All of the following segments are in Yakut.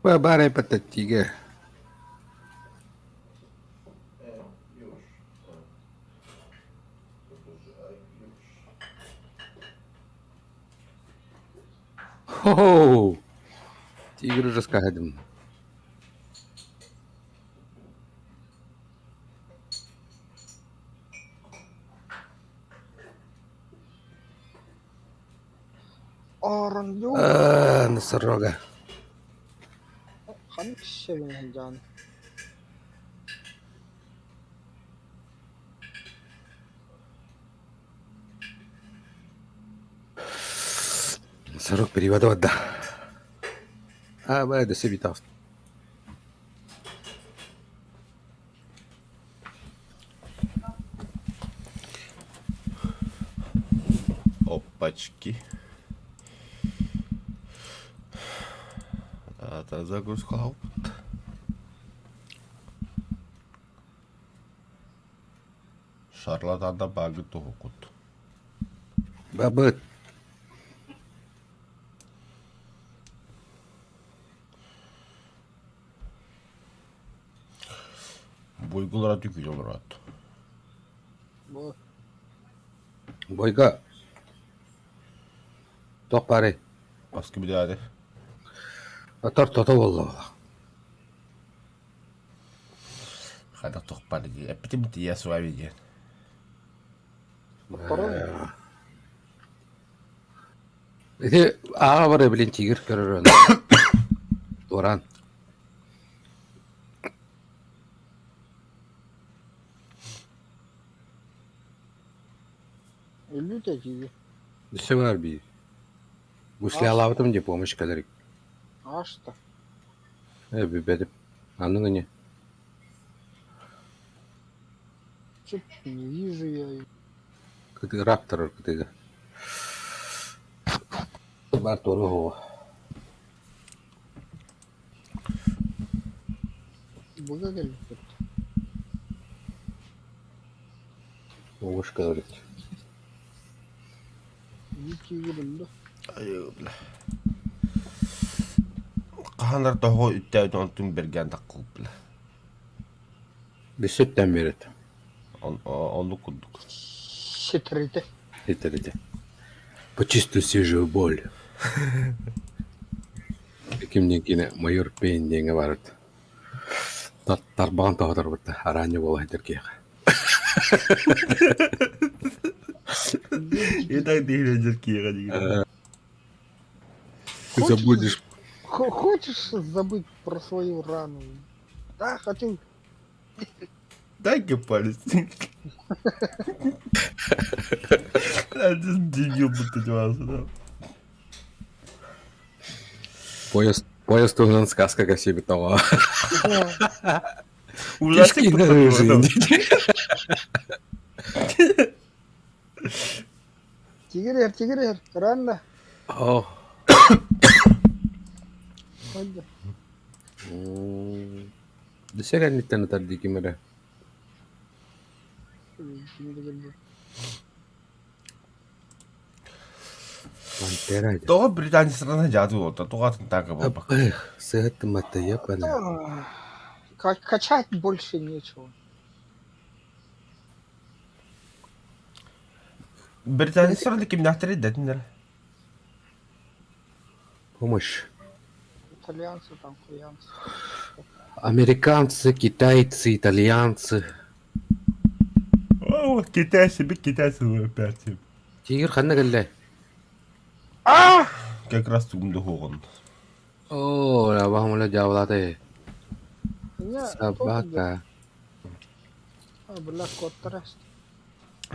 Баар эпэтэтиигэ Хо-хоу! Тигр уже скаһадым. Оронду Аа, носорога. ханнык сөбүн дьаан Носорог перевода барда. Аа, бай, да себе Опачки. Аата загрузкалаабыт. Шарлатанда баагы туһукут. Бабыт. Буйгулара түкүн олорот. Бу Бойга. Туох баарый? Баскы билээри. Отор тото буолла. Хайдах туох баар дии. Эппитим тиийэ с вами диэн. Отторун Ити ааҕа бары билин тигр көрөр туораан. Өлүү тигр. Өссө баар биир. Гуслялаабытым дии помощь кэлэр. Аашта. Ээ билбэтим. Аннык ини. Чуть не вижу я её. Кытыыраах турар кытыыга. Баар туора оһоҕо. Быга кэлбит. Оҕус кэлбит. Биир тигр өллө. Айыы бля. Хаһан эрэ тоһоҕо үттээбит онтун бэргээн таккыл бля. Бүссүттэн биэрит. Оннук курдук. Ситэритэ. Ситэритэ. Почувствуй свежую боль. Кимниин кини майор Пейн диэҥҥэ барыт. Тарбаҕын тоһоторбут араанньа буола сылдьар киһиэхэ. И так дыйдыр киһиэхэ диир. Ты забудешь. Хочешь забыть про свою рану? Да, хочу. Дай-ка палец. Дебил будто девался, да. Поезд, поезд туһунан сказка кэпсиибит тоҕо. Ужастик Тигр тигр рано. О. Хойда. Десе кэнниттэн ытар дии ким эрэ. Пантера Тоҕо британецтарынан дьааты буолта, тоҕо атын таанка буолбакка. Эх, сыһыттымматта епана. Качать больше нечего. Британецтар да кимнээхтэрий дэтиннэр. Помощь. Итальянцы там, хуянцы. Американцы, китайцы, итальянцы. О, китайцы, бит китайцы опять. Тигр ханна кэллэ? А! Как раз тугум духугун. О, абаһым дьаабылаата Собака. А, бля, куоттараст.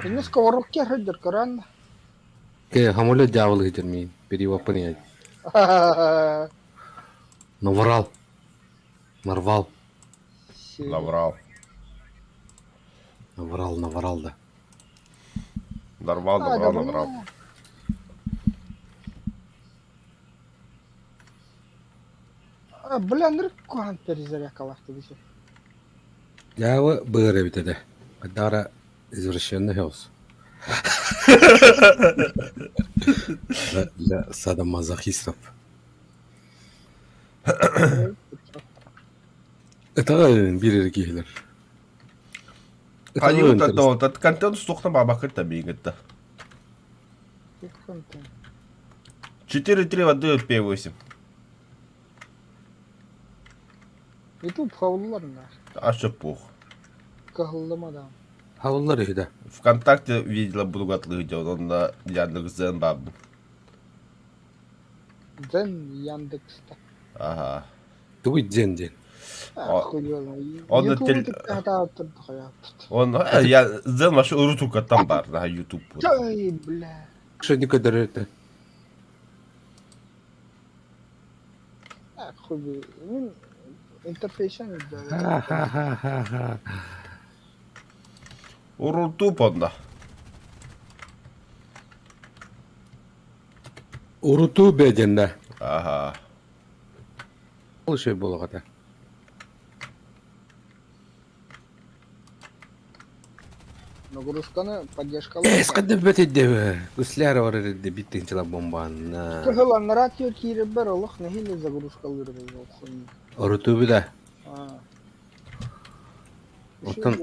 Инне сковородке сылдьар көрөн. Ке, хамуля дьаабылы сылдьар миин. Перевоппун ийэ. Наврал. Нарвал. Наврал. Наврал, наврал да. Нарвал, наврал, наврал. Бля, нырк перезарядкалаах дебиси. Дьаабы быар эбит этэ. Хайдах извращенный хос. Для садомазохистов. Ытаҕа биир эрэ киһилэр. Хайыы да контент суохта баабаккыт да миигитта. 4-3 отдают П8. Ютуб хавлылар нах. А что пух. Кыһыллыма да. Хавыллар үһү да. Вконтакте видела буругатлы дьон, онно Яндекс.Дзен баабын. Дзен Яндекста. Ага. Тугуй дзен диэн? Он Он я Дзен вообще урутукаттан бар, да, YouTube. Ай, бля. Что не көдөрөтө? Хуй, интерфейсен Ха-ха-ха-ха. Урутуп онда. Урутуу диэн да. Ага. Ол үчүгэй буолуох этэ. Нагрузканы поддержкалар. Эс хайдах бөтөйдө Гусляр бар эрдэ биттинчила бомбанна. Кыһыл анараа киирэрбэр олох нэһиилэ загрузкалыыр хуйня. Орутуубу да. Аа. Оттон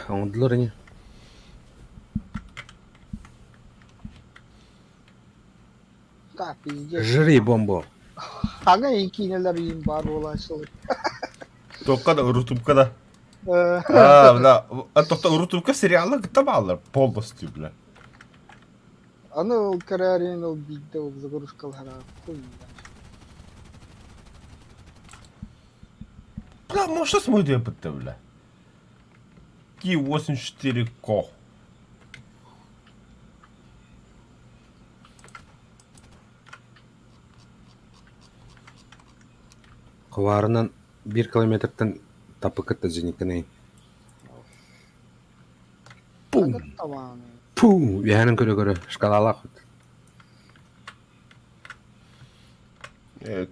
оҥордулар ини. Так, пиздец. Жри бомбу. Ага киинэлэр иин баар буолааччылар. Токка да, Рутубка да. А, бля, а тохто Рутубка сериалы кытта бааллар полностью, бля. Аны ол көрөөрүн ол биирдэ ол загрузкалара хуй. Бля, может, смотри, бля. Ки-84 Ко. Ховарынан биир километртан тапыкыт зеникканай. Пум! Пум! Үөһэнэн көрө-көрө шкалалаах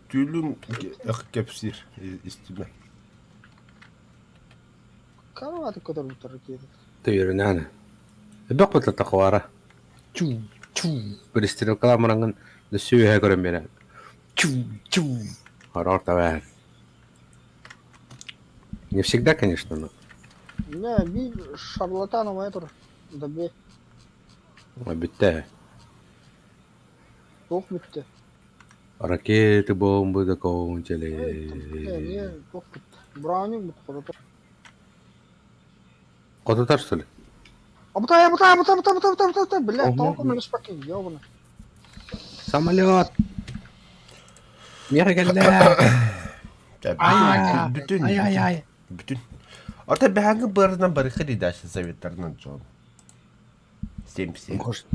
Түүлүм кэпсиир истимэ. Караваты көтөрбүттэр киэдэ. Төйөрүнээн. Элбэх бытата ховара. Чу чу перестрелкалаан бараҥҥын өссө үөһэ көрөн биэрэн. Чу чу Хороор табаар. Не всегда, конечно, но Не, биир шарлатан умайа турар. Добей. бүттэ. Туох бүттэ? Ракеты, бомбы закончили. Эмиэ туох бүттэ? Броник бүттэ хототор. Хототор, что ли? Абытай, абытай, абытай, абытай, абытай, абытай, абытай, блядь, толком лишь ёбаный. Самолет! Миэхэ кэллэ! Бүтүн, Ай-ай-ай! бүтүн. Ата бэһээҥҥи быарынан барыха дии советтарынан дьон. 7-7. Может,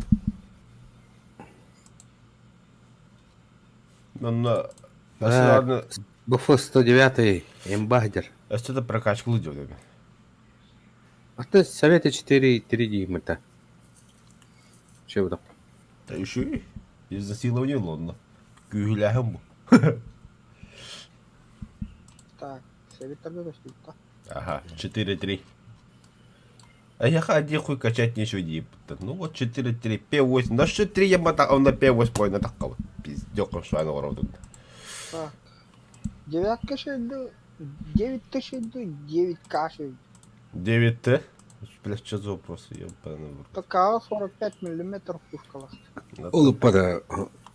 Онно Так. БФ-109 имбахдер. Өссө да прокачкалыы дьон эбит. А ты советы 4,3 дюйма-то. Чего там? Да еще и изнасилование лонно. Күүһүлээһин бу. Так, советтарга көстүбүт Ага, 4-3. А я один хуй качать нечего не Ну вот 4-3, П8. На что 3 я мата, он на П8 понял такого. Пиздёк, что она воровдун. Так. Девятка шейді, 9 Т шейді, 9 К шейді. 9Т? Бля, что за вопрос? Ёбаный в рот. ПК 45 миллиметров пушкалах. Улуппада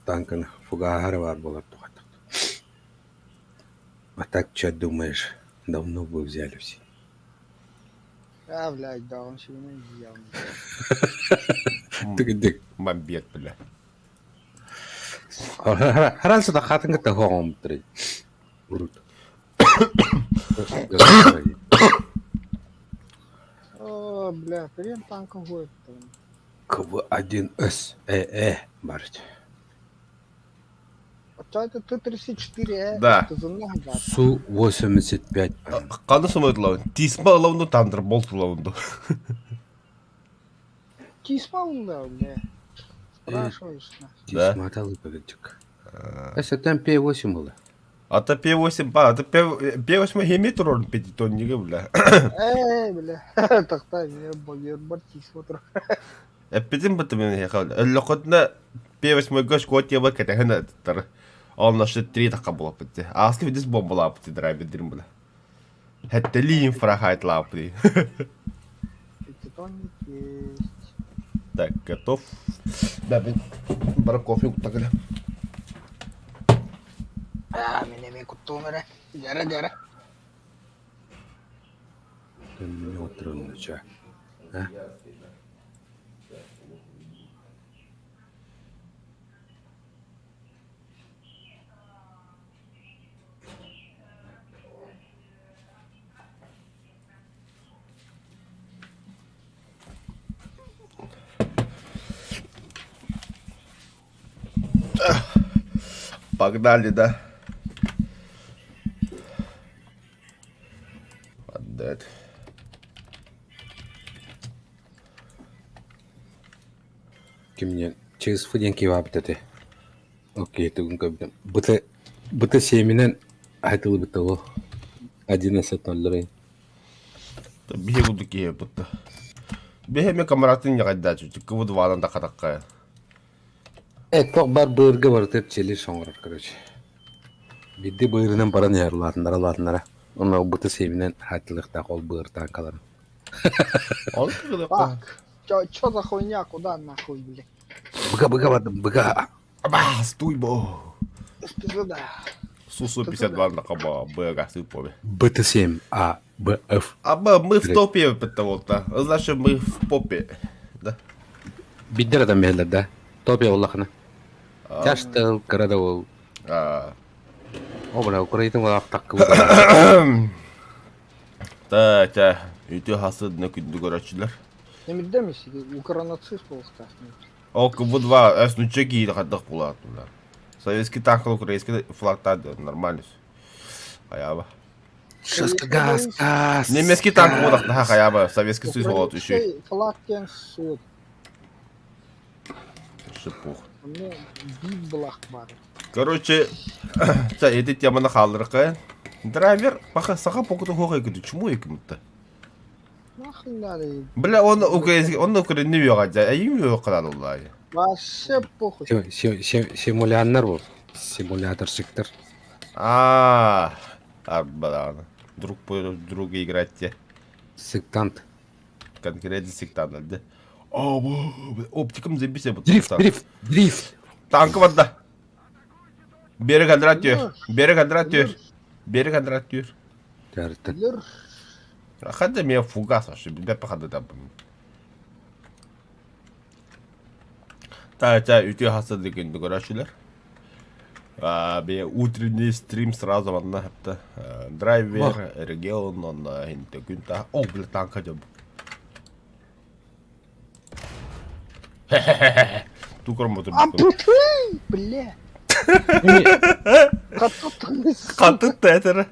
танкын фугаһары бар буолар тухатах. А так что думаешь, давно бы взяли все. А, блядь, да, он сегодня явно. Тыгдык. Мамбет, бля. Харансы да хатын кытта хоҕомтыр. Урут. О, бля, хрен танком ходит. КВ-1С. Э, барыть. А это Т-34Э? Да. Су-85. Қаны сомойдылауын. Тисма ылауынду, Тандерболт ылауынду. Тисма ылауын, бля. Спрашиваешь, на. Да. Тисма талыпа ведчик. Это П-8 было. А то П8, ба, это П8 хемет роль пятитоннига, бля. Эй, бля, тахта, меня бар тисма тур. Эппитин бытым мен хехал. Өллөкөтнө П8 көш кот еба кэтэһэн тар. Ол на 63 тахха буолаппыт дии. Ааска видис бомбалааппыт дии драйвердирим була. Хэттэлии инфрахайтлааппыт дии. Питоник есть. Так, готов. Да, мен бара кофе уктагыла. А, мин эмиэ куттуом эрэ. Дьара дьара. Төннү оттурун ча. А? Погнали, да? Отдать. Кимнен ЧСФ диэн киһи баабыт этэ. Окей, тугун көрбүтүм. Быты быты семинэн айтылыбыт ол. 11.00 Биһи курдук киһи бутта. Биһи эми камератын ньаҕайдааччы, кыбыт ваанан такатакка. Э, бар быырга барыта чели соҥорор, короче. Бидди быырынан баран иһэр улаатыннара улаатыннара. Онно быты семинэн хааччылыктаах ол быыртаан каларын. Ол Фак. Чё, чё за хуйня? Куда нахуй, блядь? Быга быга бардым, быга. Аба, стой бо. Пизда. Сусу 52 на каба, быга сыпобе. БТ-7 А, Б, Ф. Аба, мы в топе потому-то. Значит, мы в попе. Да. Биддер адам бэһэллэр да. Топе улахана. Чаштыл, кыра да ол. А. О, бля, Украина улаахтакка Та, та, үтүө хасыдна күндү көрөөччүлэр. Немирде укронацист буолуохтаах. Ол КВ-2 эс нучча киһи хайдах булаатылар. Советский танк украинский флагтар нормально. Хайаба. Шеска газ, газ. Немецкий танк буолахтаха хайаба. Советский Союз болот үчүй. Флаг диэн суут. Шипух. Онно биир былах баар. Короче, ча эти теманы хаалларыкка. Драйвер паха саха покуту хуох экүтү чуму экүмүтта. Нахуй надо. Бля, он украинский, он украинный үөҕэ дьэ, эйим үөҕэ кырааллаай. Вообще похуй. Симуляннар бу. Симуляторщиктар. А, арбадааны. Друг по другу играть те. Сектант. Конкретно сектант, да. О, оптикам забейся. Дрифт, дрифт, дрифт. Танк барда. Берег андрат түөр. Берег андрат түөр. Берег андрат түөр. Тәртін. Лер. Хадда меня фугас вообще, бля, пахада там. Та, та, үтүө хасады күндү көрөөчүлэр. А, бе утренний стрим сразу манна хапта. Драйвер, регион, он хинте күн та. О, бля, танка жоб. Тукор мотор. Ампутый! Бля. Хаттыттан. Хаттытта этэр.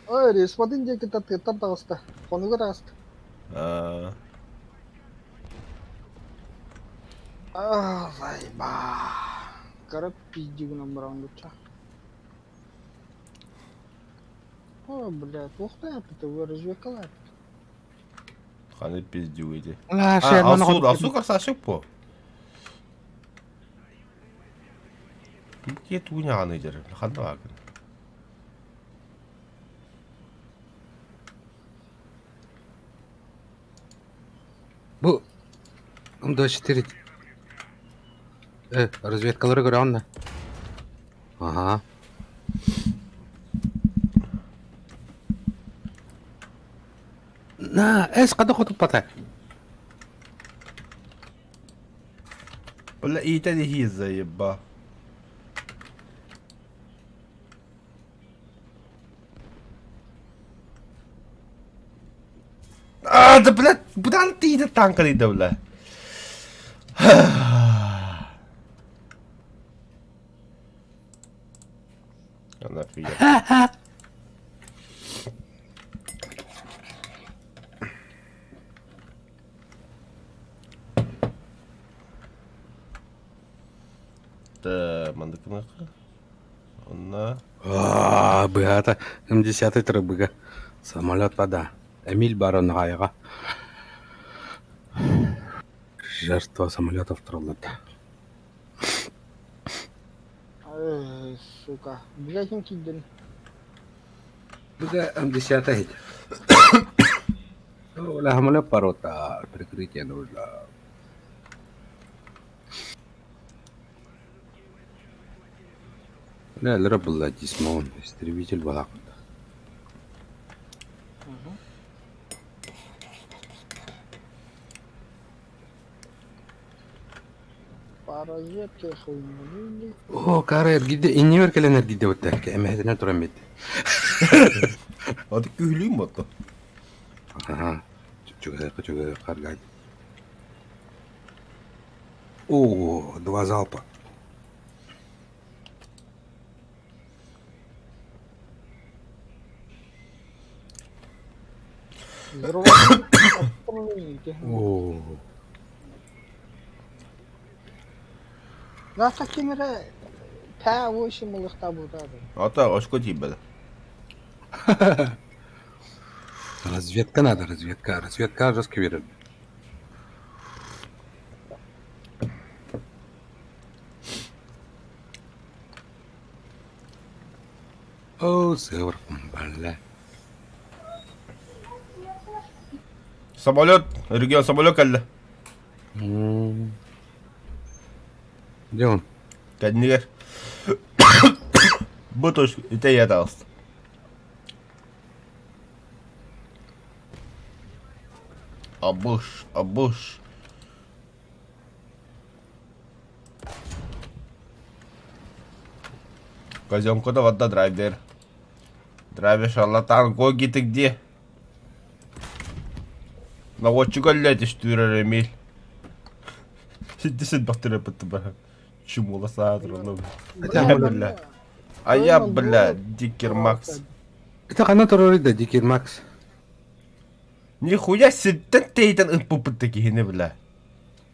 Ой, респадын диэки таттыттан таҕыста. Хонуга таҕыста. А, А, заеба. Кара пизди гынан баран буча. О, блядь, туохта эппитэ, развекала эппит. Ханы пиздюете. А, А, Алсу, Алсу красавчик по. Бу тугуняҕаны дьэр, ханна баакын. Бу М24. Разведкалары көрөҕүн да? Аха. На, эс хата хотуппата. Бля, иитэн иһии заеба. А, да, блядь, быдан тиийдэ танка да, бля. Она фигня. Та, мандыкыныка. Онна. Аа, быһата М10 трыбыга. Самолет вода. Эмиль барон аҕайаҕа. Жертва самолетов тураллар. Эй. Сука, блядь, им киирдин. Быга М10 иһит. Ола порота прикрытие нужно. Бля, лера была дисмон, истребитель была. По разведке хуйню. О, кара эргийдэ, иннибэр кэлэн эргийдэ бутта. Эмэһэтинэн туран бит. Аты күһүлүүм ото. Ага. Чугайка, чугайка, аргань. О, два залпа. Взрывай. О, Нас кимэрэ П8 ылыхтаабытаады. Ата очко тиийбэтэ. Разведка надо, разведка. Разведка жестко верит. О, сыр, бля. Самолет, регион самолет кэллэ. Где он? Кэннигэр. Бу точка итэ таҕыста. Абыш, абыш. Казёнка да вода драйвер. Драйвер шарлатан, Гоги ты где? Наводчик өллө түстүүрэр Эмиль. Сидди сидбахтыры бара. Чумула саатыр Хотя, бля. А я, бля, Дикер Макс. Это хана турар да, Дикер Макс. Нихуя ситтен тейтен ыппыппыт киһини бля.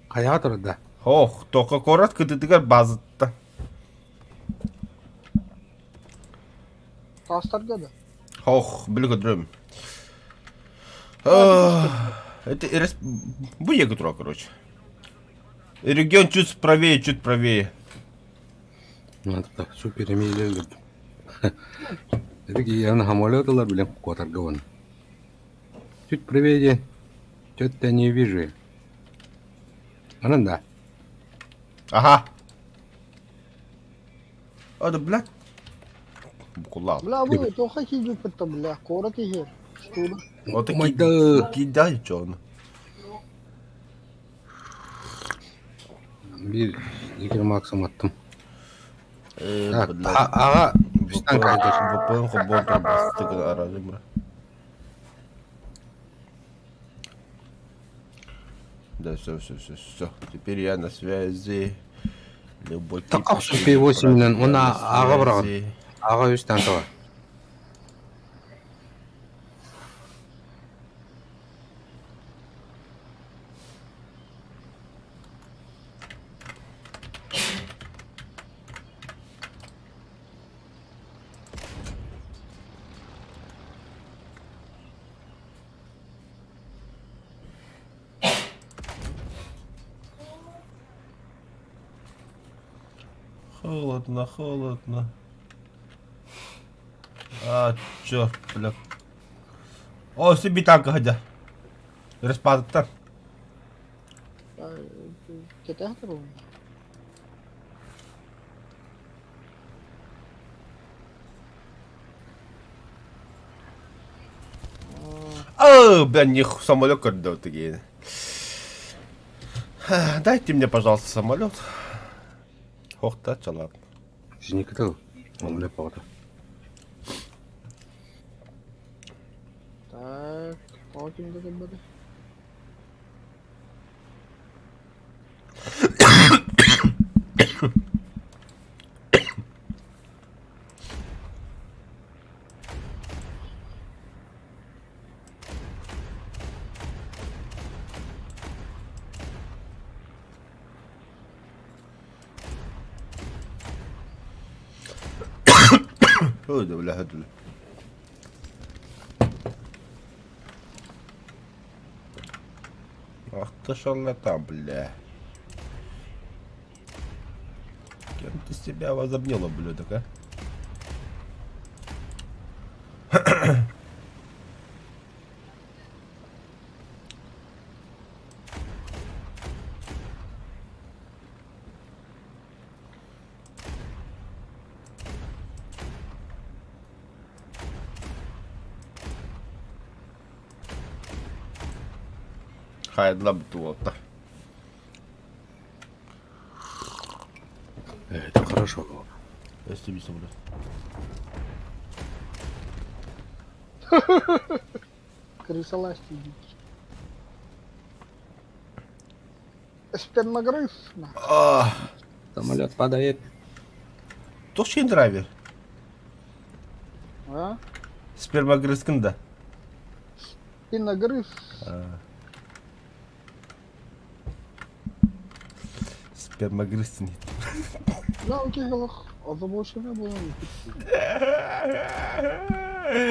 Хайа турар да. Ох, только корот кытытыгар базытта. Тастарга да. Ох, били көдрөм. Это РС... Бу тура, короче. Регион чуть правее, чуть правее. Ну, это супер Эмиль. Это я на самолет блин, кваторгован. Чуть правее, что-то не вижу. Анан да. Ага. А, да, блядь. Букулал. Бля, бу тоха киирбиппит бля, куорат иһэр. Что Вот Майда. кидай, чё он. Биир Дикер Максом аттым. Так, Блядь. ага, үстан кайдыр. ВПН хоббон турбастык аразым. Да, все, все, все, все. Теперь я на связи. Любой Так, кипиш, P8 брат, мен я оны на аға бұраған. связи. Аға үстан таба. Холодно, холодно. А, черт, бля. О, себе танка ходя. Распадта. Кэтэх турун. А, бля, не самолет когда такие. Дайте мне, пожалуйста, самолет. Ох, та чалат. Синикатыл. Он паута. Так, тоҕо ким да кэлбэтэ. Ой, да, бля, бля. Ах ты шарлатан, бля. Кем Ты себя возомнил, ублюдок, а? Хайдлап туолта. Это хорошо. Өстүбү блядь. Крысолазь идите. Спермогрыз. на. Самолет падает. Туох шин драйвер? А? Спермогрызкын да. Спиногрыз. Спермогрызтын. Да, окей, голох. Озабоченная была.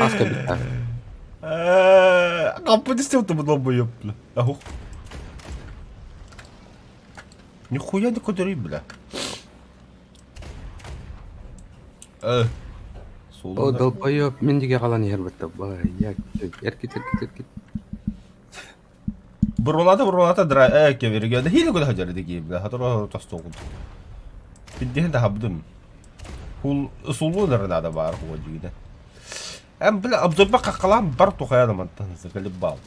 Аска битта. Капы истеп долбоёб, бля. Ахух. Нихуя не көтөрүй, бля. Э. О, долбоёб, мин диге калан иһэр битта. Бай, я эркит, эркит, эркит. Бурулата бурулата дра э кеверге. Хили куда хажар диги, бля. Хатыра тостогу. Бидден да хабдым. Хул сулу надо бар хуа дигиде. Эм бля обзорба какалам бар тухаяна мантан заколебал.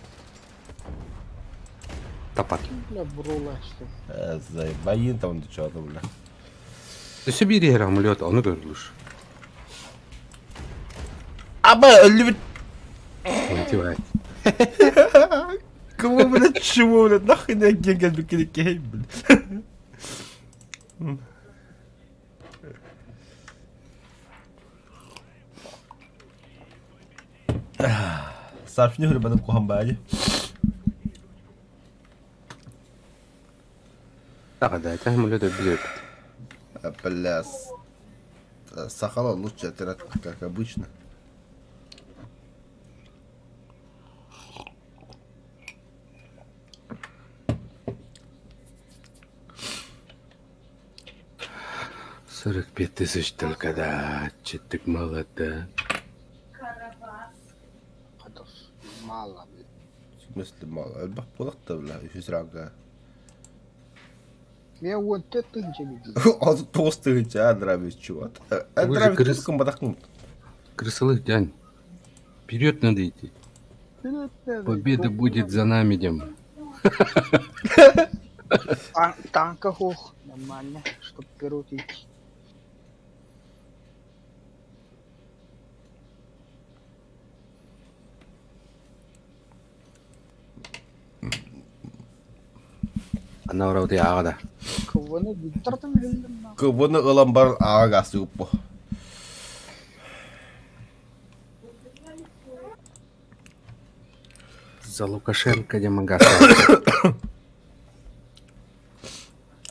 Тапат. Бля, бурулась. Э, заебаин там до чего бля. Өссө биир иһэр самолет, ону көрүлүш. Аба өлүбүт. Антибай. Кого, блядь, чего, блядь, нахуй не гегел бикеликей, блядь. Сообщение ребята кухамбади. Тагада, это самолет билет. Бля, Сахала лучше отряд, как обычно. 45 тысяч только, да, четтик мало, да. Это мало, блядь. В смысле мало? Элбэх буолахта, бля, үһүс ранга. Мен 14 тысяча видел. Азы тоғыз тыгынча Андравич, чувак. Андравич крыс. тускан бадақын. Крысолых, дянь. Вперед надо идти. Победа будет за нами, дем. Танка хух. Нормально, чтоб вперед идти. Ана урауды ағада. Кого-то Виктор там билдим на. Кыбыны ылан бар аға гасы уппу. За Лукашенко дем гаса.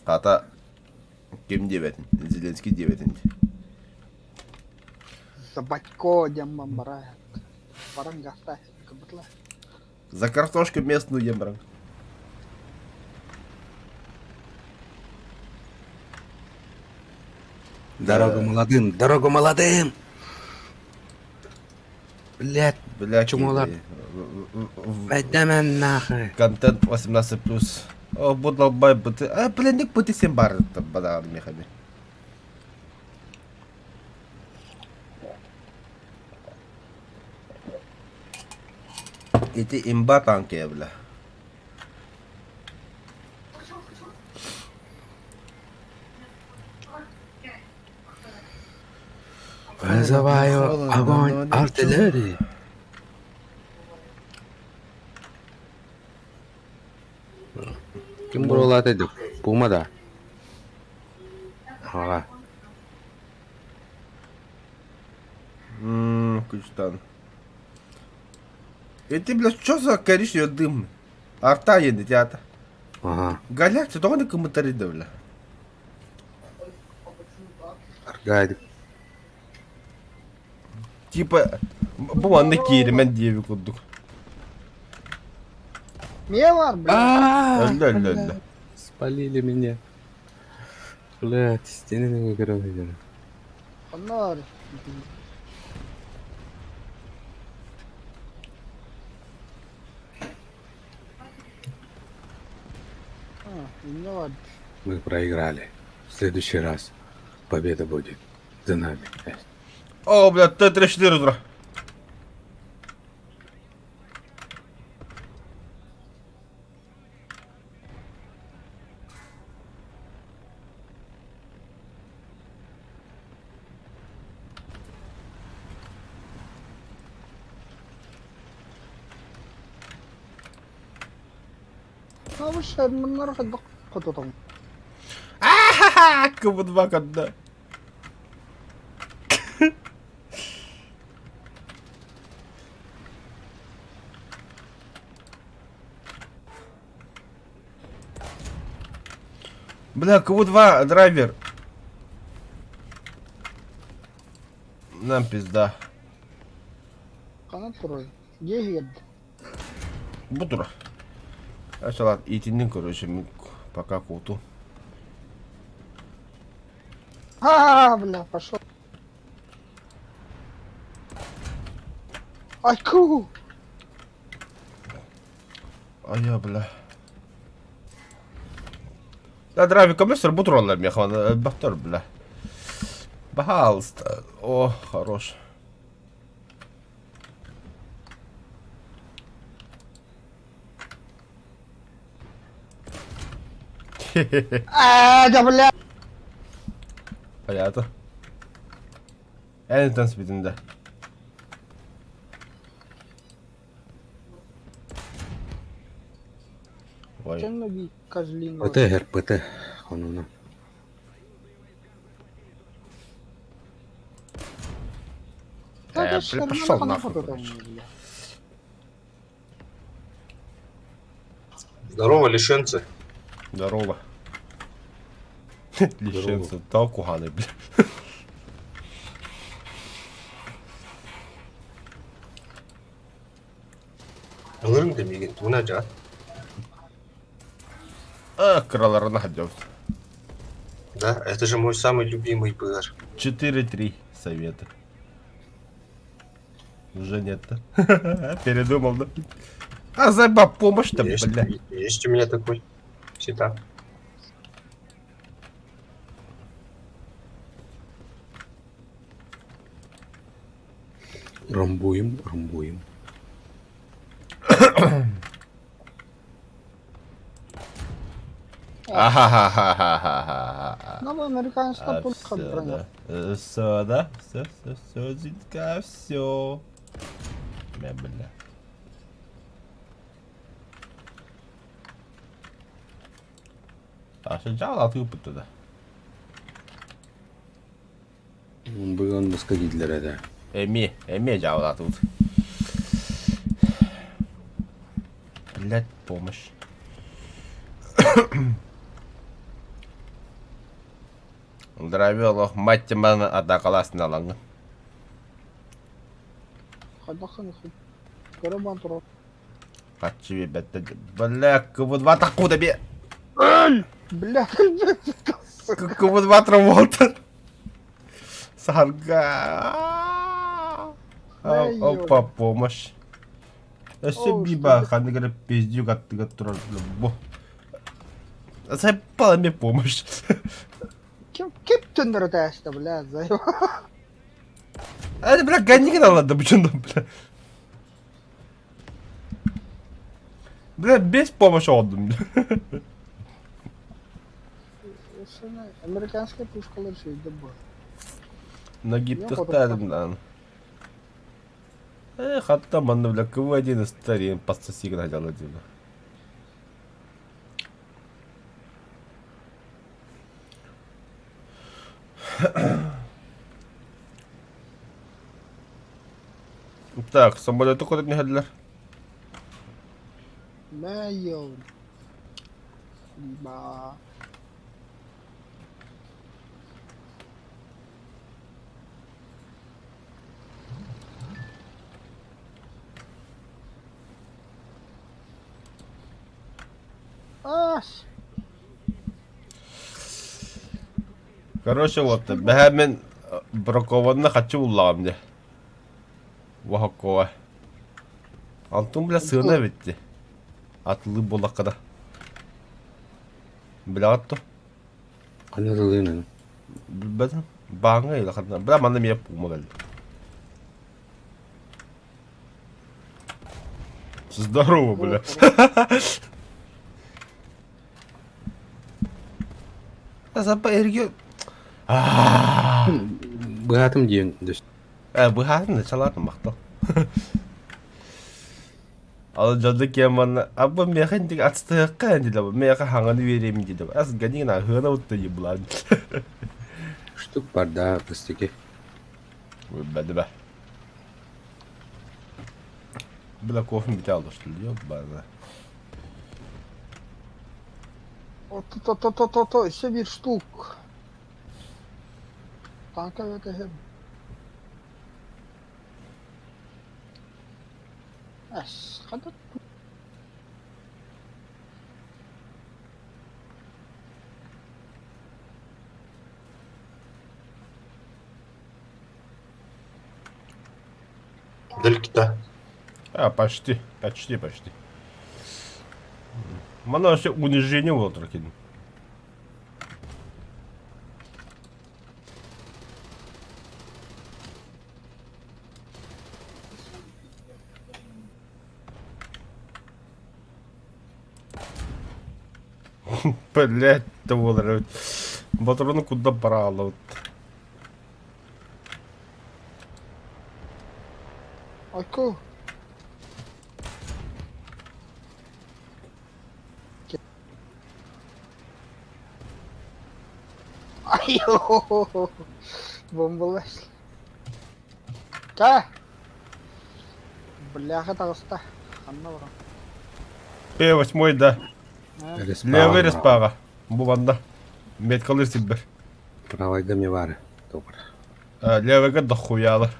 Ата ким дебетін? Зеленский дебетін. За батько дем бамбара. Баран гаста. Кабытла. За картошку местную ем баран. Дорогу молодым, дорогу молодым! Блядь, Бля, Чумалар. Бәдәмән нахуй. Контент 18+. О, будлалбай быты. А, блин, быты сен бар бадаган мехами. Ити имба танки, бля. Вызываю огонь артиллерии. Ким бурулат эдик? Пума да. Ага. Ммм, Кучтан. Ити, бля, что за коричневый дым? Арта едет, я-то. Ага. Галяк, ты только комментарий да, бля. Аргайдик. Типа, бу анны киримен диэби курдук. Мелар, блядь. Өллө, өллө, өллө. Спалили меня. Блядь, стенаны көрөн. Оннор. А, инне бар. Мы проиграли. В следующий раз победа будет за нами. О, блядь, Т-34 утро. Абыш, мыннары хайдах хототоҥ. Ахаха, КВ-2 когда. Бля, КВ-2 драйвер. Нам пизда. Ханан турай. Дьиэ иһигэр Бу тура. Ачалат итиннин короче, мин пока куту. А, бля, пошел. Айку! А я, бля. Да, драйвер комиссар бу тураллар меха, бахтар, бля. Пожалуйста. О, хорош. А, да, бля! Понятно. Энтон спитинде. Ой. Чен козлина. ПТ, РПТ. Онуна. Бля, пошел нахуй, короче. Здорово, лишенцы. Здорово. Лишенцы, та куханы, бля. Ылырың да миигин тугуна дьаа. А, кыраларына ходил. Да, это же мой самый любимый БР. 4-3 советы. Уже нет-то. Передумал, да? А заеба помощь-то, Есть, бля. есть у меня такой. Всегда. Ромбуем, ромбуем. Ахахахахахаха. Новый американский А, пулька всё, броня. да. Всё, да? Всё, всё, всё, Зинка, всё. Бля, бля. А что жал атып туда? Бүгін басқа киделер еді. Эми, эми жал атып. Блять, помощь. Здравия, мать мана атакаласына алаңы. Хайдахын хуй. Көрө турар. Качы бетте. Бля, КВ-2 такуда бе. Бля, КВ-2 Траволта. Сарга. Опа, помощь. Өссө О, биба что ханнык эрэ пиздюк аттыгар турар бу. Заебала мне помощь. Ким кип түндөрө тээсте, бля, заебал. Это, бля, гони надо, почему, бля. Бля, без помощи отдам, бля. Американская пушкалар шүйдө бу. Нагиптыхтадым да. Эх, хатта манна, бля, КВ-1 старин, пососи хотел один. Так, самолеты куда не ходили? Мэ Ба. Ас. Короче, вот, бэһээ мин бракованна хаччы буллаҕым дьэ. Вахоккова. Антон, бля, сыана эбит дии. Атылыы буоллахха да. Билэҕит дуо? Ханна атылыынан? Билбэтим. Бааҥҥа или ханна. Бля, манна эмиэ пуума кэллэ. Здорово, бля. Запа эрге... Быһаатым диэн дөс. Быһаатым да чалаатым махтал. Ал дьонно киэн манна абба миэхэ интик ацтыахха дилэ миэхэ хаҥаны биэриэм дилэ ас ганина хыана утта еблан. Штук барда пустяки. Бэдибэ. Бля кофе бүтэ алыштыл ёбана. То-то-то-то-то, өссө биир штук. Танка эбэтэ Эс, хата Дальки-то. А, почти, почти, почти. Манна вообще унижение буола кини. Блять, да буолар эбит. Ботуруну куда бараалабыт. Айку. Айо, бомбалас. Та. Бляха таҕыста. Ханна баран? П8 да. Левый респаҕа. Бу манна. Меткалыр сирбэр. Правайга мне бары. Добр. Левыйга дохуялар.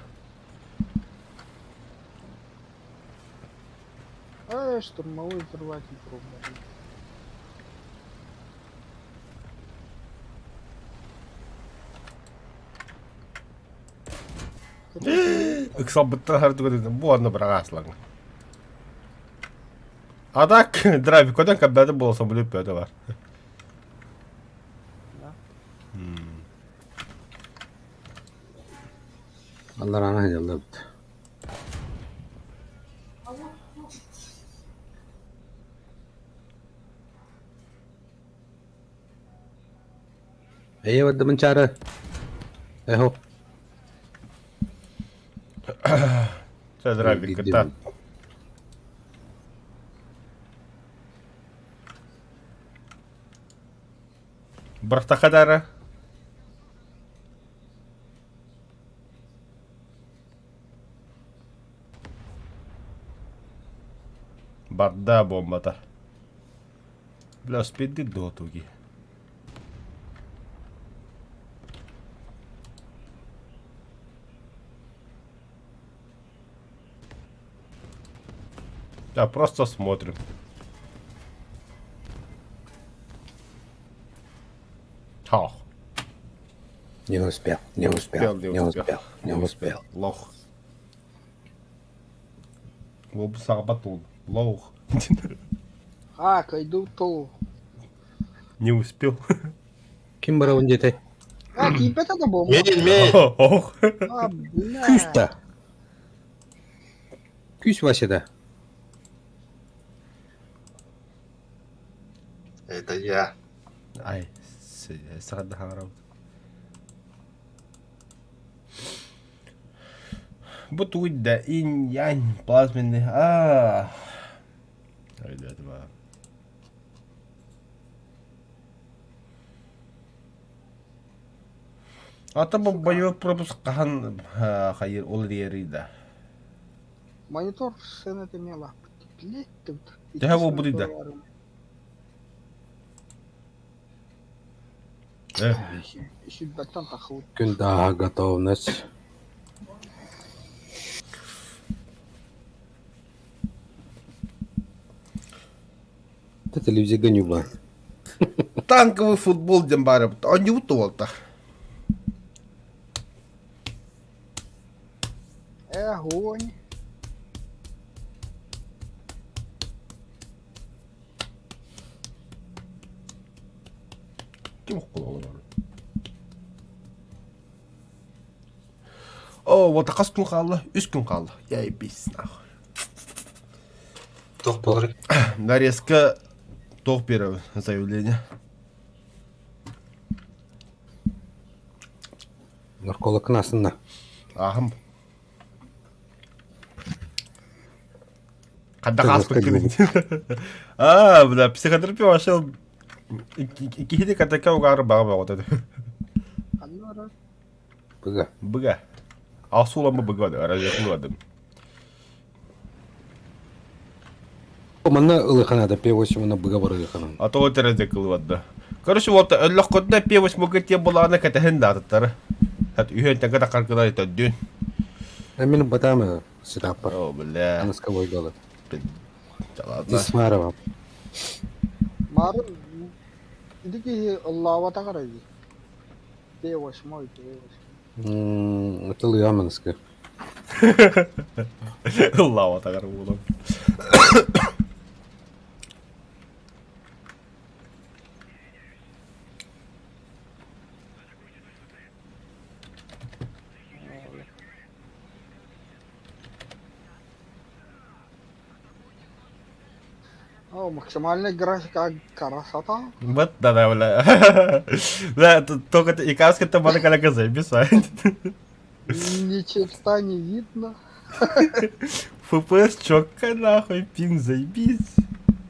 Эй, штурмовой взрыватель пробовали. Ыксалбыттан хардыгы бу анна быраҕааслаҥ. А так, драйв көтөн кэббэти буолса булып бөтө бар. Аллараана сылдьаллар эбит. Эйэ бардым чаары. Эхо. Чэ, драйвик кытта. Бырахтахха дара. Барда бомбата. Бля, спидди дотуги. Да, просто смотрим. Хах. Не успел, не успел, не успел, не успел. Лох. Лоб сарбатон. Лох. А, кайду тол. Не успел. Ким барабын диэтэй? А, тиийбэтэ да буолла. Мин, мин. Ох. А, бля. Күүс да. Күүс Вася да. Это я. Ай, саҕа хаҥарабыт. Бу тугуй да инь-янь плазменный аа. Өйдөөтүм аа. Ата бу боевой пропуск хаһан хайыр ол эрийэрий да? Монитор сцена мела. Леттим. Төһө буолбутуй да? Э, Сүүрбэттэн тахсыбыт. Күн дааһа готовность. Это телевизорга ньуба. Танковый футбол диэн баар эбит. Оонньуубут да уолта. Огонь. Ким уккулалар? О, вот хас күн хаалла? Үс күн хаалла. Яйбись нахуй. Туох буолар? Нарезка туох биэрэбин заявление. Наркологын астынна. Аһым. Ханна хааспыккын? Аа, бля, психотерапия вообще киһини катака угаары баҕа бөҕөтө. Ханна барар? Быга. Быга. Асуламы быга разве Манна ылыханада П8 быга барыгаханан. А то терезе кылыбадда. Короче, вот өллөхкөтүнэ П8 тиэ булаана кэтэһин даатыттары. Хат үһүөн тэгэ тахаргылар төддүн. Мин батамы сетаппар. О, бля. Аныска бойгалы. Ладно. Исмарова. Марын ити киһи ыллаабатах эрэ дии. П8, П8. Ытылыа маныска. Ыллаабатаҕар буолан. О, максимальная графика красота. Вот да, да, бля. Да, только и каска то маны каляка записать. Ни черта не видно. FPS чётко нахуй, пинг заебись.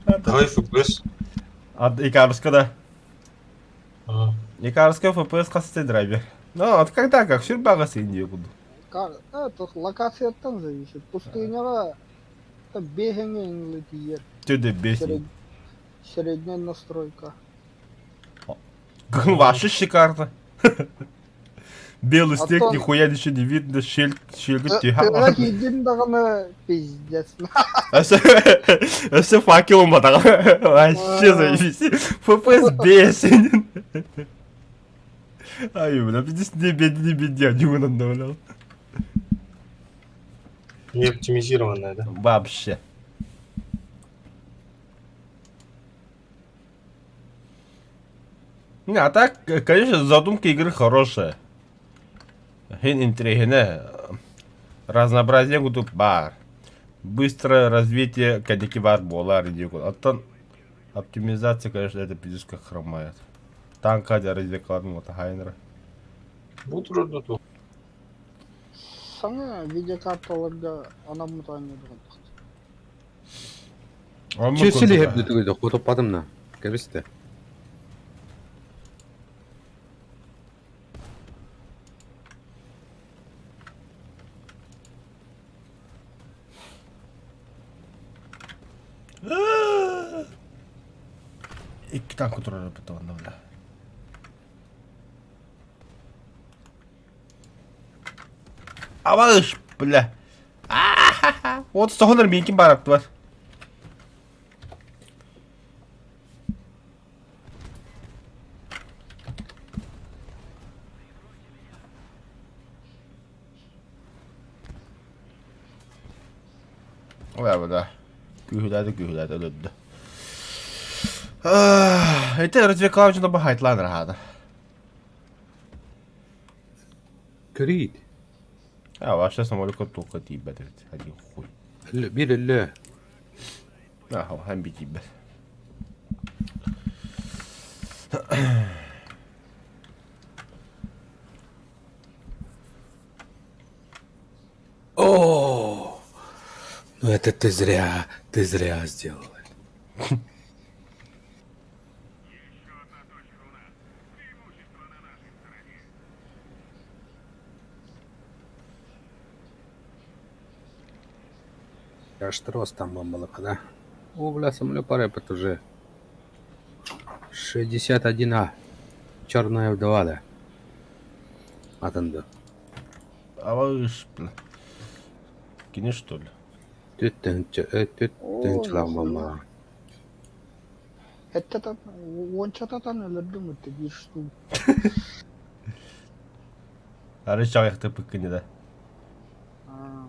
Давай FPS. А Икарска, да. А, Икарска FPS хасты драйвер. Ну, от когда как, сүрбаҕа син буду. Как, это локацияттан зависит. Пустыняҕа это бэһэҥэ тиийэр. Төдө бесит. Средняя настройка. Вообще шикарно. Белый снег, А то- нихуя ничего не видно, щель, щель, тихо. Тыга киирдин даҕаны пиздец. А все факелом батаға. Вообще заебись. FPS бесит. Ай, бля, пиздец, не беди, не беди, а не бля. Не оптимизированная, да? Вообще. Не, а так, конечно, задумка игры хорошая. Хин интригине. Разнообразие кудук бар. Быстрое развитие кадики бар болар дику. Оттон оптимизация, конечно, это пиздец как хромает. Танка развекладным вот хайнера. Буду тут. Саҥа видеокарталарга анаммыт оонньуурга Чесили хепди түгүдө хотоппатым на. Кебисте. Икки танк турар бит бля. Абалыш, бля. Вот соһонор минкин барапты бар. Ой, бля. Күүһүлээти күүһүлээти өлөрдө. Ити развлекалаучу бахайтлан рахата. Көрейт. А, вообще самолет только тибет, один хуй. Бир өллө. Аха, һәм бит тибет. О! Ну это ты зря сделал. Аж там бомбала, да? О, бля, самолет пора уже. 61А. Черная вдова, да. Атанды. Абалыш, бля. Кини что ли? Түт бомба. Хэттэтан уончататан өлөрдүм өттө биир штук. Ары чагықты пыккыне да. А.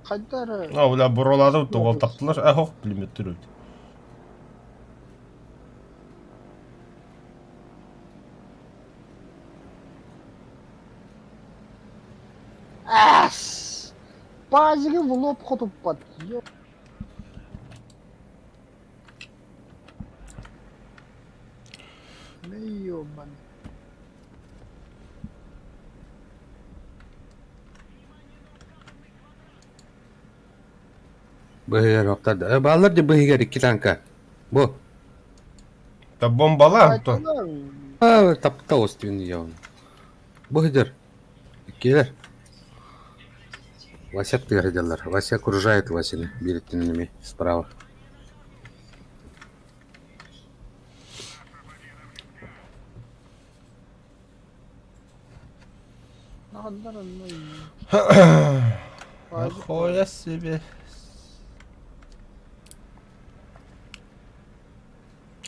Хайда эрэ А, бля, буралады тугал таптылар. Э, хох, пулеметтер өт. Ас! Пазигы в лоб хотуппат. Ё- Ёбаный. Быһыгар охтар. Бааллар дии быһыгар икки танка. Бу. Да бомбалаан то. А, тапта остүн яун. Быһыдыр. Иккилэр. Вася тыгырдылар. Вася окружает Васины бириттинними справа. Нахуя себе.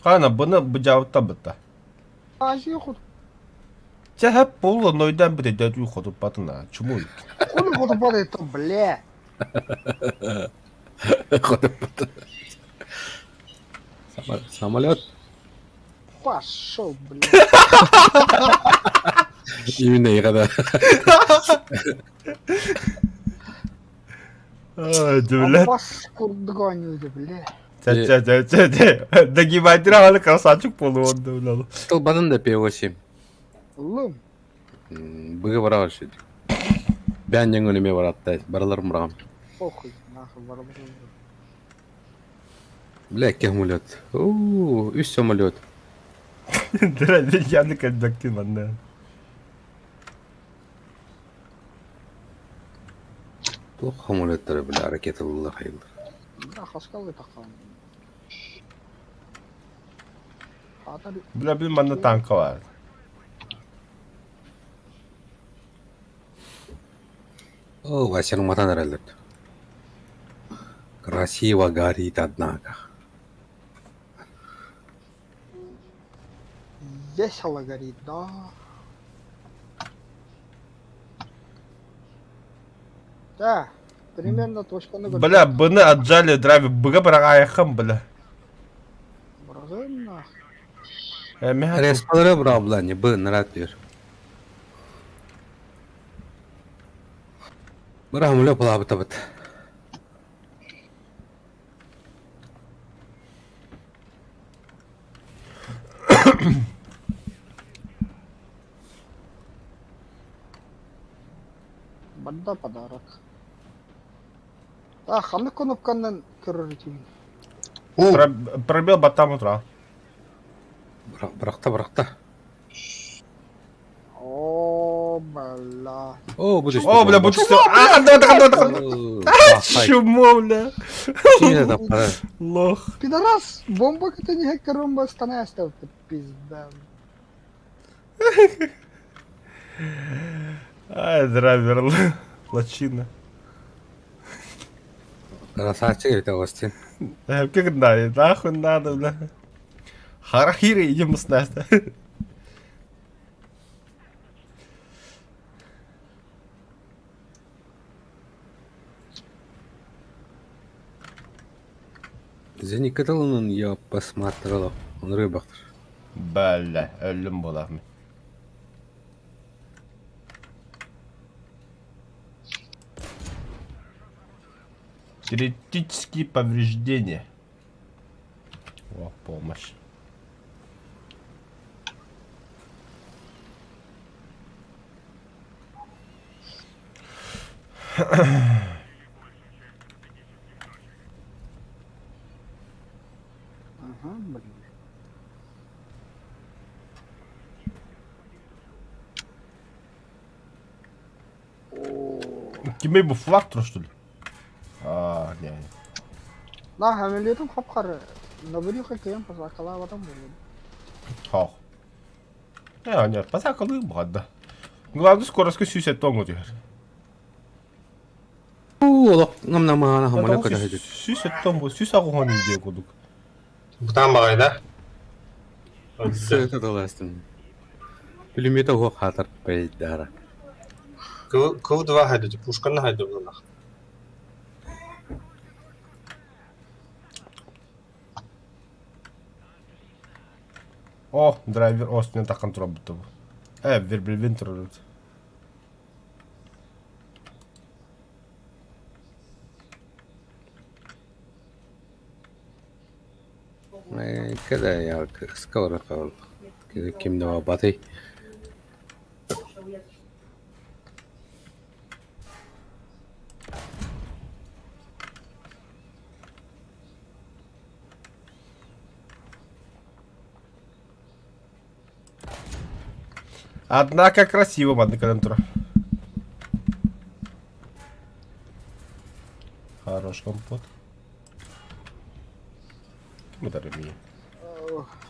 Хана бұны бұжауытта бытта. Чэ хэп буолла нойдан бүтэ дүү хотуппатына чумуй. Хули хотуппат это, бля. Хотуппат. Самолет. Пошел, бля. Именно и когда. Дивлет. Бас курдук бля. Чэ чэ чэ чэ чэ. Дагибайтыра алы красавчик болуон да Тылбанын да П8. Лым. Быгы бара шид. Бән яң өнеме баратта. Баралар мурам. Похуй, нахуй барабар. Бля, самолет. У, үс самолет. Дөрәле яны кәлбәктин манна. Плохо самолеттары, бля, ракета хайылыр. Да, хаскалы такан. Бля, бил манна танка бар. О, Васяның матан әрәлер. Красиво горит, однако. Весело горит, да. Да, примерно точканы Бля, бұны отжали драйвер быга бірақ аяқым, бля. Бұрағым нах. Респалары бра, бля, не бы, нарат бер. Бра, муле пала быта быт. Банда подарок. А, ханнык кнопканан көрөр этим. Пробел батам утра. Бырақта, бырақта. О, бля. О, бу О, бля, бу түсті. А, да, да, да, да. Чмо, бля. Лох. Пидорас, бомба это не корумба станаста, пизда. Ай, драйвер, лачина. Красавчик это Остин. Как надо, нахуй надо, бля. Харахири, идем с нас. Зеникаталын я посмотрела. Он рыбактыр. Бля, өлім боламын. Критические повреждения. О, помощь. Ага, блин. Кимей бу флаг что ли? А, не. На, хамилетом хапқары. Набери кем позакала адам болду. Хох. Не, не, посакалы бада. Главное, скоростка сүйсет тоңу дер. Олох, нам на мана хамалек када хедит. Сүйсет тоңу, сүйс ағуған иде кудук. Бутан бағай, да? Сыта таластым. Пулемета хо хатар пейдара. Кыл 2 хайды, пушканы хайды бұлақ. О, драйвер остуна таххан турабыт бу. Э, верблюдин турарбыт. Кэлэ я сковородка ким да батый. Однако красиво маннык кэлэн турар. Хорош компот. Ким ытар эмиэ?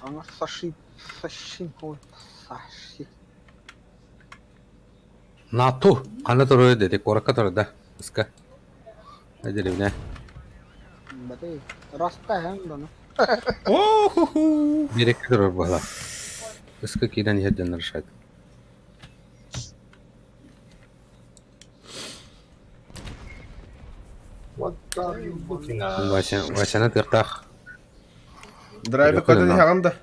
Ана саши, саши, ой, саши. НАТО ханна турар дети куоракка турар да ыска деревня Баты, раста хэн дана. О-ху-ху! Биэрэккэ турар буолла ыска киирэн иһэрдэн решать What are you looking at? Вася Васяны тыахтаах Драйвер көтөн иһэҕин да?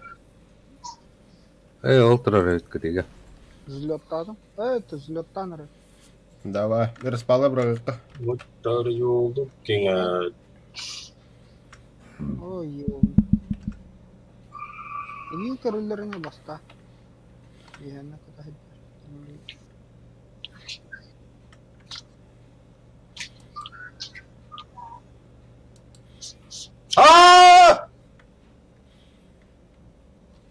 Ээ ол турар эбит кытыыга Взлеттадым. Э, это взлеттан эрэ. Давай, распала бырагыкка. What are you looking at? Ой, ё. Эҥин көрүллэринэ баста. Иһэннэ кыта сылдьар. А!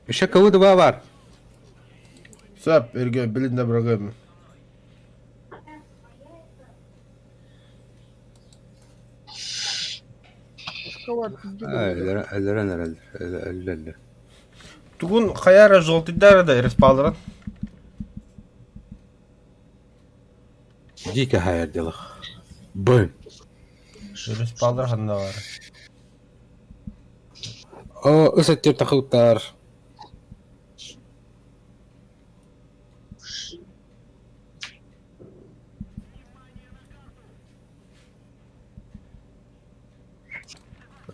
Еще кого два бар. Сөп, эргэ билин да бырагым. Өлөрөн эрэллэр, өллөллөр. Тугун хайа эрэ желтыйдар да респалларын. Дико хайар делах. Бым. Респаллар ханна бар. О, ысаттыр тахыттар.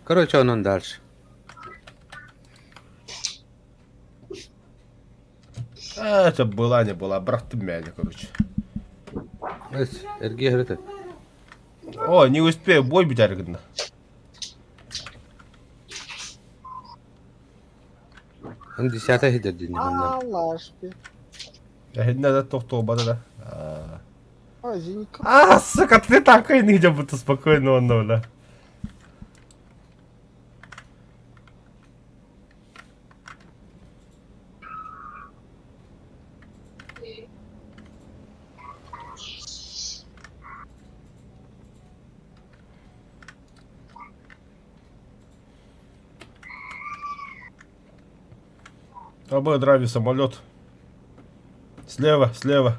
Короче, онон дальше. А, это была не была, бырахтым мээнэ, короче. Эс, эргиэ хэрэтэ. О, не успею, бой бүтэр гынна. Он десятая хидердин оннар. Алашпи. Эһиннэ да тохтуобата да. А, Ой, зенитка. А, сука, ты такой нигде будто спокойно он, бля. Тобой драви самолет. Слева, слева.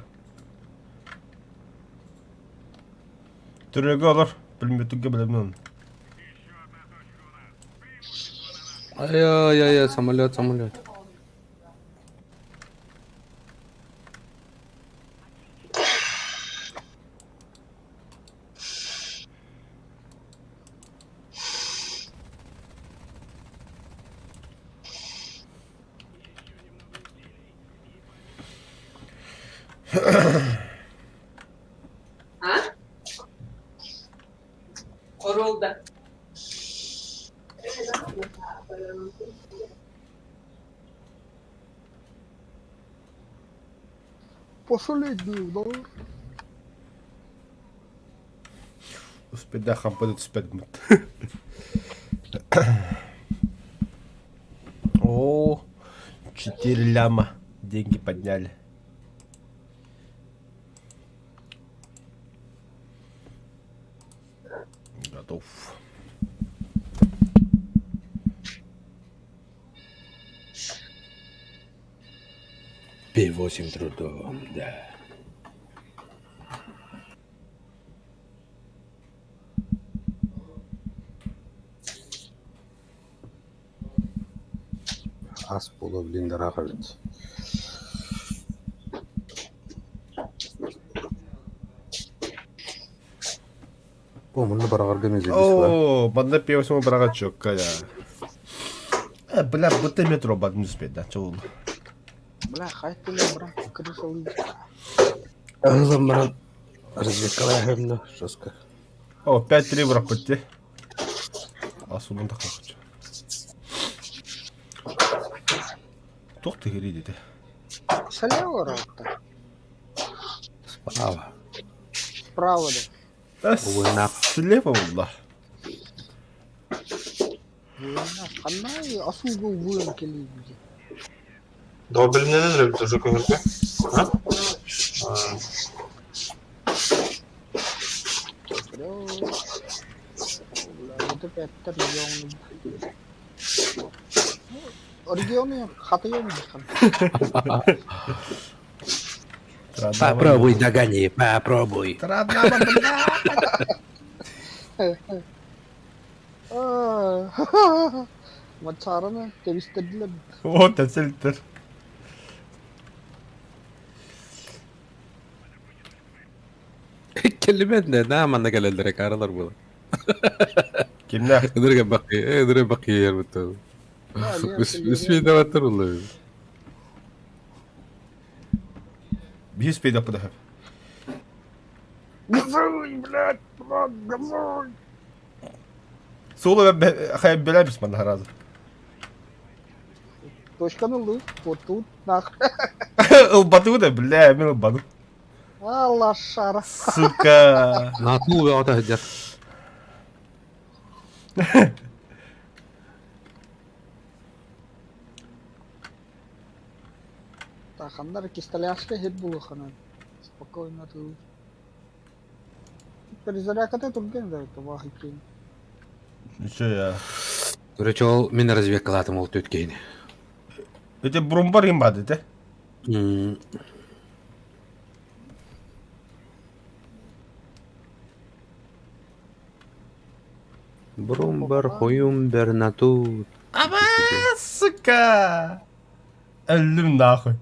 Түрегі олар. Пулеметуге білемін. Ай-яй-яй, самолет, самолет. А? Оролда. Последний удар. Успеда хампады түспэт О, 4 ляма. Деньги подняли. Готов. П8 трудом, да. Ас буолуо билин да ыраах эбит. О, мунна бараҕарга мезелис О, манна пиво быраҕа чокка я. Бля, быта метро бад не успеть, да, чоул. Бля, хай ты брат, крыша лыжа. Ылым баран разведкалаахымна жестко. О, 5-3 бырахпыт Асулун да хочу. Туох тыгырый деді. Слева рота. Справа. Справа да. Угуннаах. Слева булла. Ханна асуга угуйан кэлиибит. Добринен эрэ тоже көһөргө. А? А, Бля, вот опять регион. Регионы хатыйын Попробуй догони, попробуй. Мачараны тэбистэрдилэр. О, тәсілтір. Кэллибэт да, да, манна кэлэллэрэ каралар буолар. Кимнээх? Ыдырга бакы, ыдырга бакы бутта. Үспейдаваттар улла. Биһис пейдаппыда хөп. Газуй, блядь, брат, газуй. Суолу хай билэбис манна харазы. Точканы лы, вот тут, нах. Ылбатыы да, бля, мен ылбадым. А, лошара. Сука. Нату бөҕөтө сылдьар. Таханнар кистоляшка хит булуханан. Спокойно ты. Перезарядка турген да, это вахикин. Ничего я. Короче, ол мин разведкалаатым ол түткейни. Это брумбар им бады, да? Брумбар, хуюмбер, нату. Аба, сука! Өллүм нахуй.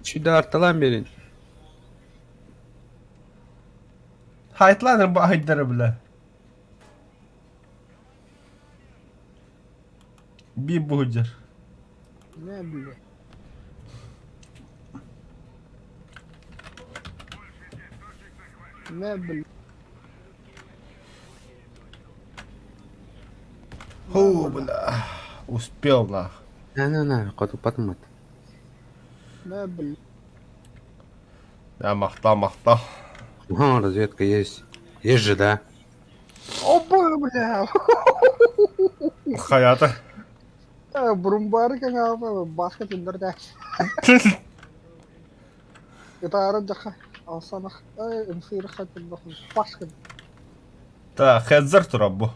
Чүдө арталан берин. Хайтланыр бу айдары бля. Би буһудьар. Не, бля. Не, бля. Ху, бля. Успел нах. На-на-на, хоту потмат. Не, бля. Да, махта, махта. Ага, разведка есть. Есть же, да? Опа, бля. Хаята. Брумбар каңаапа баска түндөрдө. Ытаарын жака алсанах ымсыыр хатыннах баска. Та, хедзер турар бу.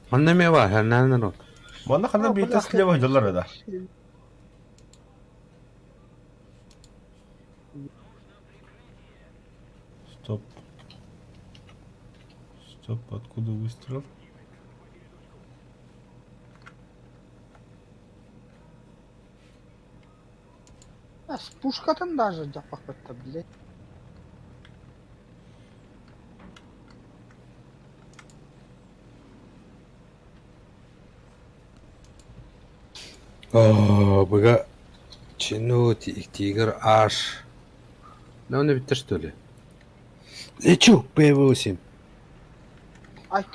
Онно эмиэ баар, народ. Манна ханна биирдэ слева дьоллор да. Стоп. Стоп, откуда выстрел? А с пушкатын даже жаппахпатта, блядь. О, быга Чину, Тигр, Аш. Да он ведь что ли? Лечу, П8. Ай,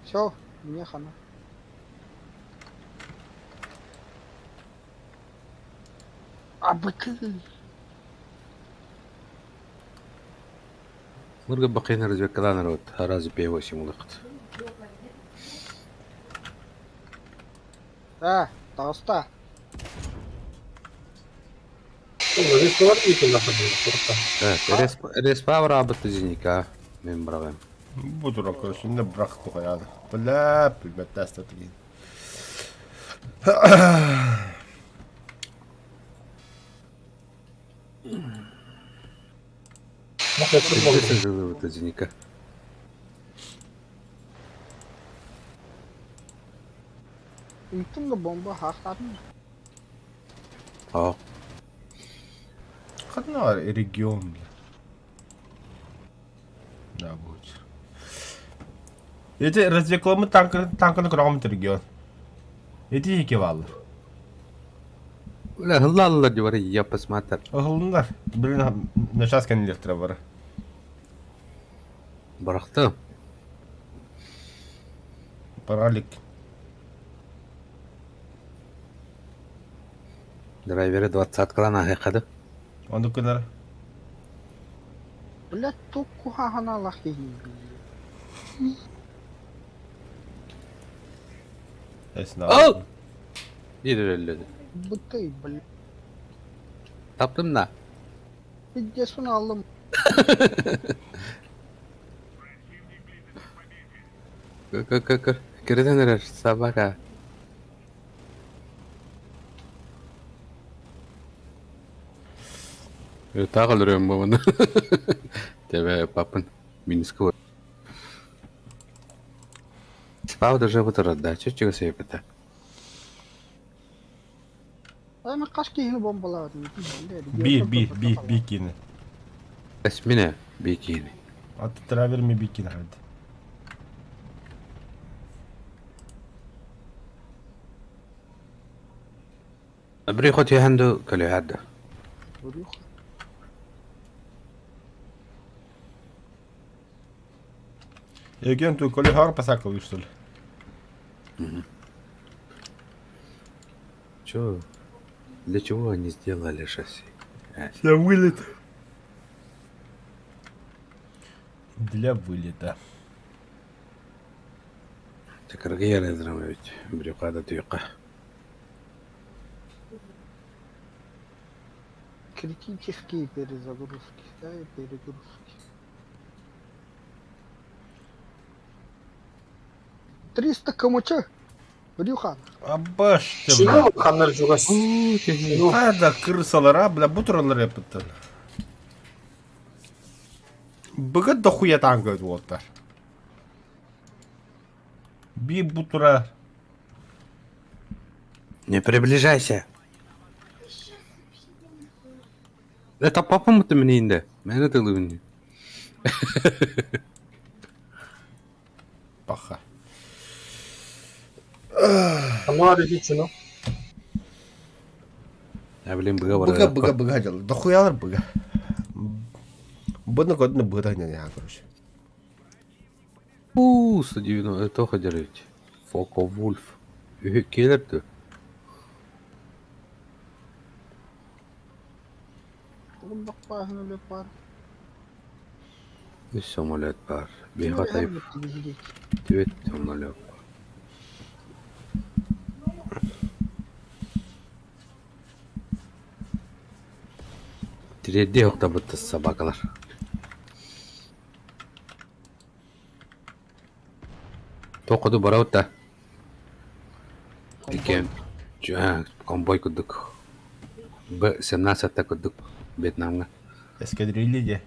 Все, мне хана. А быты. Мырга бакыйна разведкалан народ, разве П8 улыкт. А, толста. Разведкалар диэки находили, просто. Респа работа зеника. Мен бравым. Бу турар короче, не брах тухаяды. Бля, билбэт тигин. Работа зеника. Үттүм да бомба хахтатын. О, Ханна регион, бля. Да, будет. Эти разведкаламмыт танканы көрөҕүм регион. Эти iki бааллар. Бля, ыллааллар дии я посмотр. Ыһыллыннар. Блин, начаас кэннилэхтэрэ бары. Бырахтым. Паралик. Драйверы двадцаткалан аһыаххады. Оннук гынар. Блядь, тук куһаҕаналах киһи. Ол! Биир өллөдү. Бытай, блядь. Таптым да. Пиздец аллым. Көр, Кирден эрэр собака. Таах өлөрүөм буолан. Тебе папын минуску. Спав даже бутырар да, чүчүгө сөйбүтэ. Эми хас киһини бомбалаабытым. Би, би, би, бикини. Эсмине бикини. Аттыра берме бикини хайды. Брихот яханду көлүһәдді. Евген, ты колихар посакал, что ли? Чё? Для чего они сделали шасси? Для вылета. Для вылета. Кыргыйар ведь брюкада түйққа. Критические перезагрузки, да, и перегрузки. 300 кмч. Брюхан. Абаш ты, Чего бля. ханнар жугас? Хайда крысалар, а, бля, бутырлар япыттан. Быгыт дохуя танка уоттар. Би бутура. Не приближайся. Это папа ты мне инде. Мен это лывни. Паха. Ханнар иди Я, блин, быга Быга, быга, быга дел. Дохуялар быга. Быны годны быга не не, короче. У, 190, это ходерить. Фоко Вульф. Келерді. Үс самолет бар. Бейғатай Түбет самолет бар. Тиредде yoqta bitta собакалар. Тоқыды бараута. Екен. Конвой кудук. Б-17 кудук. Вьетнамга. Эскадрилья де.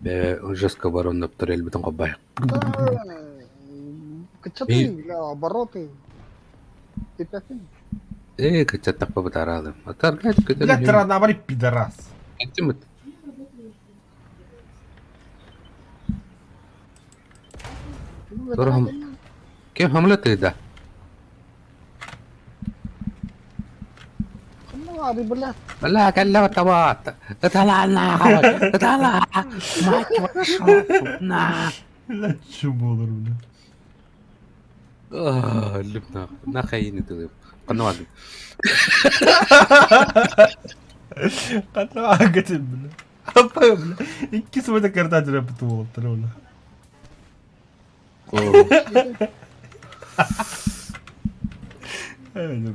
Бе жестко оборонно турель бутон кобай. Качаты, бля, обороты. Ты пятый. Э, качат по батаралым. Атар гайд Бля, транабри пидорас. Кеттимит. Турхам. Кем хамла тыда? Ну, бля. Бля, калла табат. Тала на. Тала. Мать вашу. На. Бля, чумолар, бля. Лүп на хайны тылып. Канавады. Катна агатым, бля. Апа, бля. Икки сумата карта жүрөп болуптур, бля.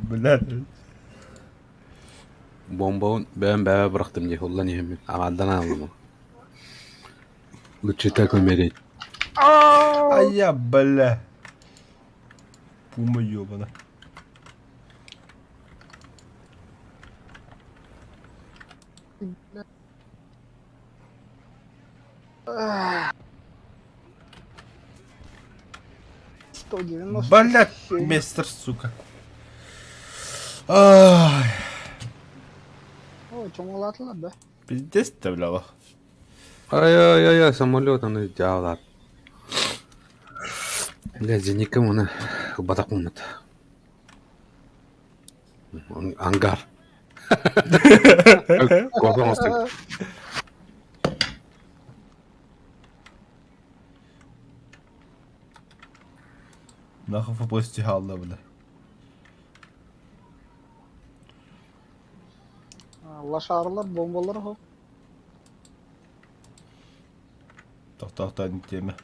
Бля. Бомбаун бәм бәбе бырактым же, улла не Агалдан алдым. Лучше так умереть. А я, бля. Пума ёбана. Блядь, мистер, сука. Ай. Ой, чоңолатылар да. Пиздец ты, бля. Ай-ай-ай, самолет аны жаалар. Бля, зеникам уна ылбатах муммут. Ангар. Куорба оҥостубут. Нахуй фпс хаалла бля. Лошарылар, бомбалар оһо. Тохтоохтоон тиэмэ.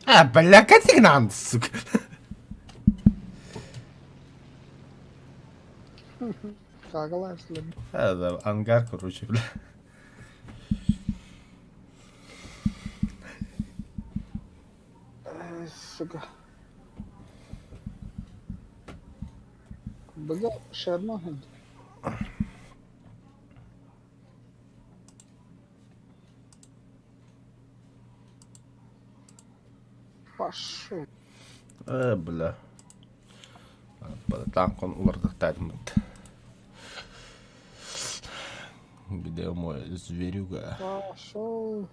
А, бля, как сигнал, сука. Хагалаевслар. А, да, ангар, короче, бля. Сука. Бага Шерман. Пошел. Э, бля. Танкон улардыктаатыммыт. Где мой зверюга? Пошел.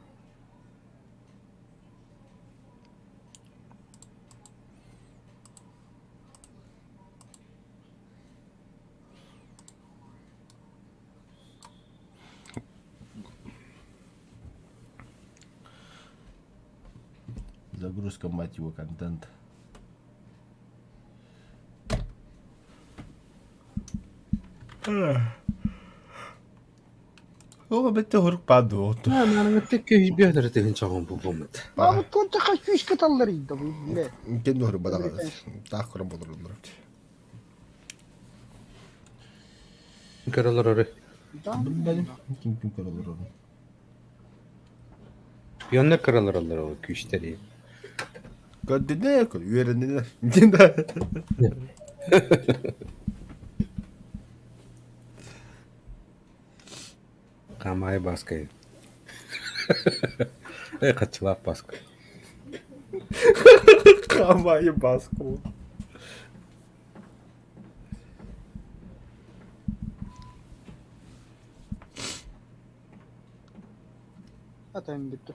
Загрузка, мать его, контент. Ол бетте хурук паду. Күйбүөтөр тыгын чоҕун булбуммут. Мама конча күйүскэ таллар ида бля. Кен дохру бадага. Таах көрөн болорулар. Көрөлөр өрө. Да. Ким ким көрөлөр onu. Пионер көрөлөр олор ол күүстэри. Көрдүнэ, үөрэннилэр. Дин да. Камай баскай. Э, хачылаах баска. Камай баску. Атайын бүттү.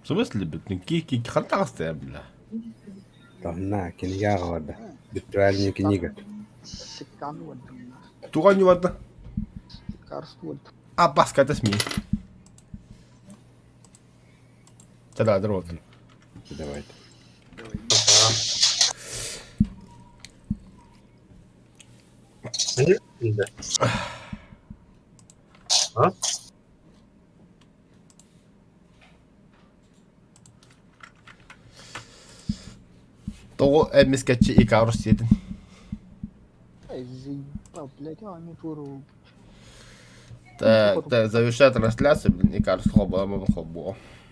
В смысле бүттүн? Ки ки хантаҕаста бля. Тамна кинигэ аҕаларда. Виртуальная книга. Сиккан уоддум. Туган юварда. Карст уоддум. А баска это сми. Тогда дроты. Давайте. Да. А? Тоҕо эмискэччи Икарус сиэтин. Эй, заебал, блядь, а не туру. Так, завершаю трансляцию, блин, Икарус хобо, хобо.